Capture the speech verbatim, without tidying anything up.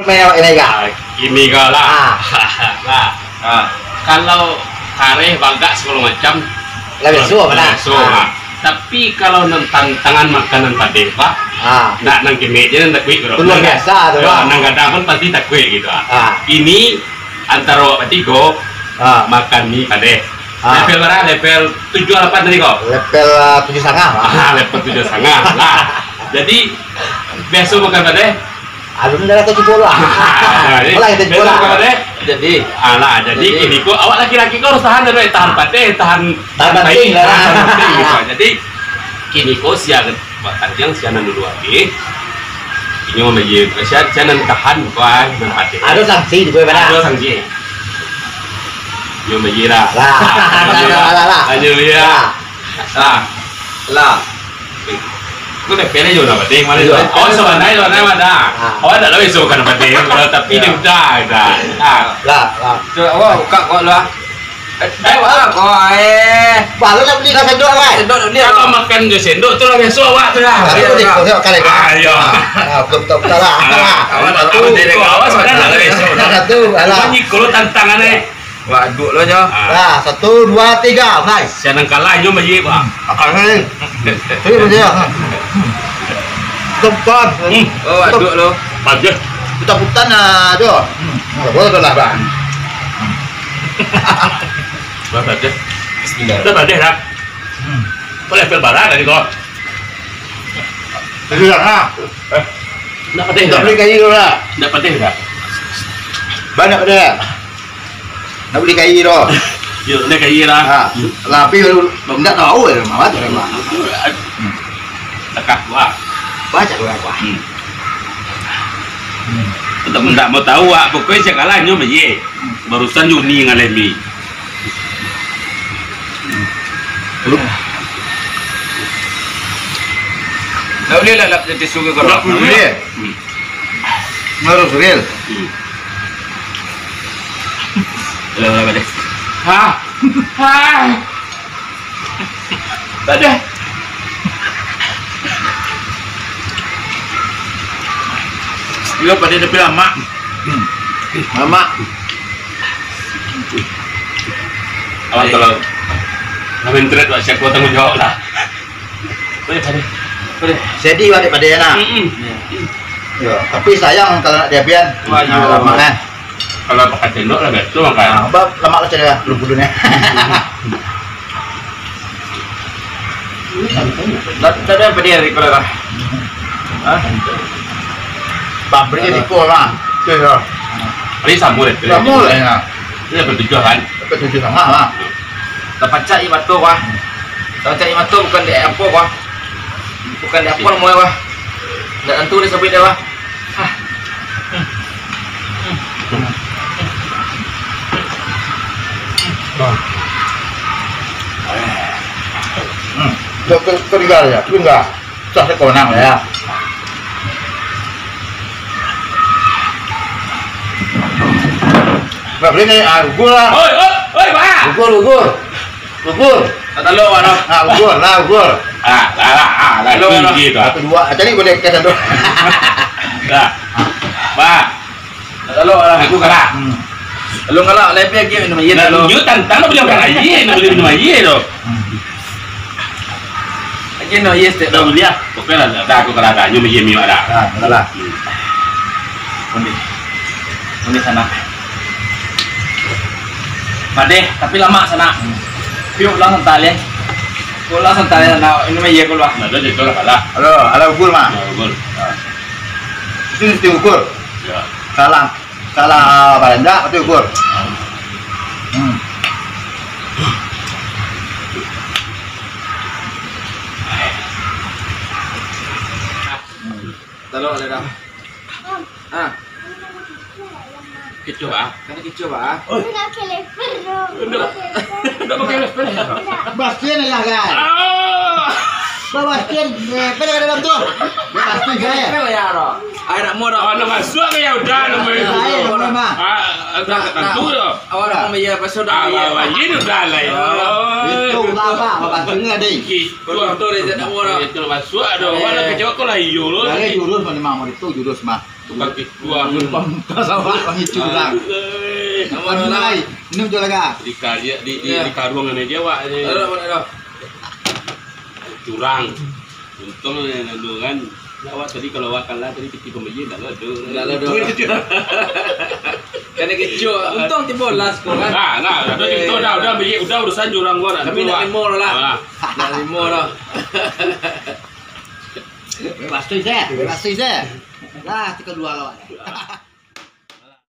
Main awak ini, Kak? Ah, ini kau lah. Ah. Lah. Ah. Kalau kareh, bagak, segala macam, lah biaso, lah biaso, ah. Tapi kalau nan tantangan makanan padeh, Pak, ah, ndak nan kemek je nan takuik, bro. Luar biasa tu, Pak. Nan gadang pun pasti takuik gitu, ah. Ah. Ini antaro awak batigo, ah, makan mi padeh. Ah. Level bara? Level tujuah lapan tadi kau? Level, ah, tujuah satangah, Pak. Ah, level tujuah satangah lah. Jadi, biaso makan padeh? Alun dah lah cubo lah. Jadi, alah, kita cubo lah. Jadi, alah, jadi, jadi, kini ko awak laki-laki ko harus tahan dulu, eh, tahan padeh, tahan, tahan banting lah. Tahan banting gitu. Jadi, kini ko sia, Pak Tanjang, sia nan dulu lagi. Inyo mambayia, sia, sia nan tahan, wah, nan padeh. Ado sanksi juo, Pak. Ado sanksi. Inyo mambayia lah. Lah, lah, lah, lah, lah. Inyo mambayia. Lah. Lah. Lah. Ko dah pilih jo lah, Pak. Iyo. Awak sabanai, sabanai mah dah. Ah. Awak dah lah biaso makan padeh, kalau tapi, iyo, dia udah, dah. Ah. Lah, lah. Tu, awak buka kok lah. Eh, eh, wah, kok, eh. Baru nak beli nasi sendok, kan? Sendok nak beli, apa, ah, makan jo sendok tu lah biaso awak tu lah. Ah, iyo, iyo. Tengok, tengok, kali. Ah, iyo. Ah, betul, betul, betul lah. Ah, awak tak tahu, awak sabanai dah lah biaso. Dah tu, alah. Banyak kalau tantangan, eh. Wah, duduak lo nyo. Ah. Lah, satu, dua, tiga, mulai. Sia nan kalah, inyo mambayia, Pak. Akan ni. Ini macam ni. Tempat. Hmm. Oh, wah, duduak lo. Bagus. Putar-putar, nah, tu. Hmm. Nah, boleh tu lah, Bang. Wah, bagus. Bismillah. Dah bagus dah. Hmm. Boleh level bara tadi kau. Tadi dah, ha? Eh. Ndak padeh dah. Ndak beli kayu tu lah. Ndak padeh dah. Banyak padeh. Nak beli kayu tu. Yo, beli kayu lah. Ha, tapi baru, baru ndak tahu ya, mama tu, mama. Takah, wah. Baca tu apa? Hmm. Ndak, ndak mau tahu, ah. Pokoknya sia kalah nyo mambayia. Barusan Juni ngalami. Ndak buliah lah, lah, tisu ke korang? Ndak buliah. Hmm. Harus real. Hmm. Ulang, ulang balik. Ha? Ha? Padeh. Iyo, padeh tapi lamak. Hmm. Lamak. Awak kalau nak main trade, awak siap tanggung jawab lah. Boleh, boleh. Boleh. Jadi, awak dek padeh, nak? Mm-mm. Yo, tapi sayang kalau nak diabian. Wah, nah, iyo. Lamak, kan? Kalau pakai sendok lah, biaso makan. Nah, ba-, lamak lah cari lah, bulu-bulunya. Tadi, tadi apa dia, Rico, lah? Hah? Pabrik di Rico lah. Oke, ya. Tadi sama deh. Sama lah, ya. Ini dapat tujuh, kan? Dapat tujuh sama lah. Tapacak i mato, wah. Tapacak i mato bukan dek apo, wah. Bukan dek apo namo, wah. Ndak tantu disabuik dek, wah. Ah. Hmm. Tinggal, tinggal. Susah se ko manang, ya. Ndak buliah ni, ah, gugur lah. Oi, oi, oi, Bah. Gugur, gugur. Gugur. Tak talok, Bah, noh. Ah, gugur, lah, gugur. Ah, lah, lah, ah, lah, talok, itu noh. Satu, dua, cari boleh ke satu. Dah. Bah. Lalu, ah, aku kalah. Hmm. Lalu kalah, lebih lagi minum aia. Nah, dulu. Nyo tantang, nak beli makan aia, nak beli minum aia tu. Hmm. Lagi no, yes, tak tahu. Dah, aku kalah dah. Nyo minum aia dah. Ah, kalah. Hmm. Undi. Undi sanak. Padeh, tapi lamak sanak. Hmm. Piuk lah santai, eh. Piuk lah santai, nak minum aia ko lah. Nah, dah, jadi lah kalah. Halo, halo, ukur, Mak. Ya, ukur. Ah. Itu mesti ukur. Ya. Salam. Salah baranjak, pasti ukur. Hmm. Talok lah dah. Ah. Kecoh, ah. Kan kecoh, ah. Oi. Ndak pakai leper, bro. Ndak. Ndak pakai leper. Ndak. Baskin lah, guys. Ah. Bah, baskin, leper ada dalam tu. Baskin, guys. Leper lah, ya, bro. Ai, nak murah. Ah, nak masuak ka yo udah, nak murah. Ai, nak murah, mah. Ah, tak tantu yo. Awak nak mambayar pasal udah Ah, bayar. Awak je udah lah yo. Itu lah, Pak. Bapak tengah deh. Itu Betul, dia tak nak murah. Itu nak masuak dah. Awak nak Eh. kecewa kau lah iyo lo. Dari jurus mana mah, itu jurus mah. Tukang kituah. Jurus pamungkas awak, pangicurang. Eh. Nak murah Mana lah. Lain? Ini jual laga. Di karya, di, di, Ya. di karung aja awak ni. Aduh, mana dah? Curang. Untung yang lalu kan. Awak tadi kalau awak kalah tadi piti pembeli ndak ada. Ndak ada. Kan dia kecoh. Untung tibo last ko kan. Nah, nah, udah Eh. gitu dah, udah beli, udah urusan jurang gua dah. Tapi Nanti ndak awak. limo lah. Ah. Ndak limo lah. Pasti saya, pasti saya. Lah, tiga dua lawan.